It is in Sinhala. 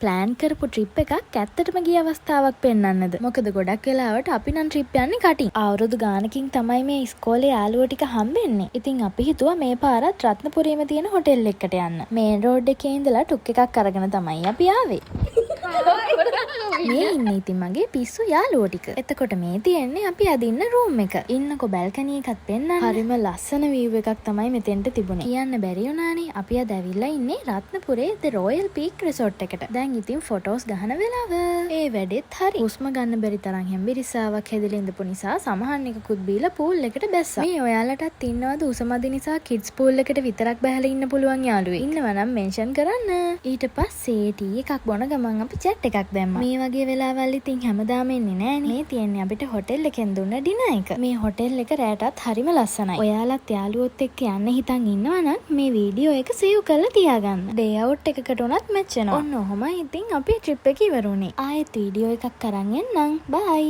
ප්ලෑන් කරපු ට්‍රිප් එකක් ඇත්තටම ගිය අවස්ථාවක් පෙන්වන්නද? මොකද ගොඩක් වෙලාවට අපි නම් ට්‍රිප් යන්නේ කටින්. අවුරුදු ගානකින් තමයි මේ ඉස්කෝලේ යාළුවෝ ටික හම්බෙන්නේ. ඉතින් අපි හිතුවා මේ පාරත් රත්නපුරේම තියෙන හොටෙල් එකකට යන්න. මේන් රෝඩ් එකේ ඉඳලා ටුක් එකක් අරගෙන තමයි අපි ආවේ. මේ ඉන්නේ ඉතින් මගේ පිස්සු යාළුවෝ ටික. එතකොට මේ තියෙන්නේ අපි අද ඉන්න රූම් එක. ඉන්නකො බැල්කනි එකත් පෙන්නන්න. හරිම ලස්සන වීව් එකක් තමයි මෙතෙන්ට තිබුණේ. කියන්න බැරි වුණානේ, අපි අද ඇවිල්ලා ඉන්නේ රත්නපුරේ ද රොයල් පීක් රිසෝට් එකට. දැන් ඉතින් ෆොටෝස් ගහන වෙලාව. ඒ වැඩෙත් හරි. හුස්ම ගන්න බැරි තරම් හෙම්බිරිස්සාවක් හැදිලා ඉඳපු නිසා සමහන් එකකුත් බීලා පූල් එකට බැස්සා. මේ ඔයාලටත් ඉන්නවද උස මදි නිසා කිඩ්ස් පූල් එකට විතරක් බැහැලා ඉන්න පුළුවන් යාළුවෙක්? ඉන්නවා නම් මෙන්ෂන් කරන්න. ඊට පස්සේ ටී එකක් බොන ගමන් අපි චැට් එකක් දැම්මා. මේ වගේ වෙලාවල් ඉතින් හැමදාම එන්නේ නෑනේ. මේ තියෙන්නේ අපිට හොටෙල් එකෙන් දුන්න ඩිනර් එක. මේ හොටෙල් එක රෑටත් හරිම ලස්සනයි. ඔයාලත් යාළුවොත් එක්ක යන්න හිතන් ඉන්නවා නම් මේ වීඩියෝ එක සේව් කරලා තියාගන්න. ඩේ අවුට් එකකට උනත් මැච් වෙනවා. ඔන්න ඔහොමයි ඉතින් අපේ ට්‍රිප් එක ඉවර වුණේ. ආයෙත් වීඩියෝ එකක් අරන් එන්නම්. බයි.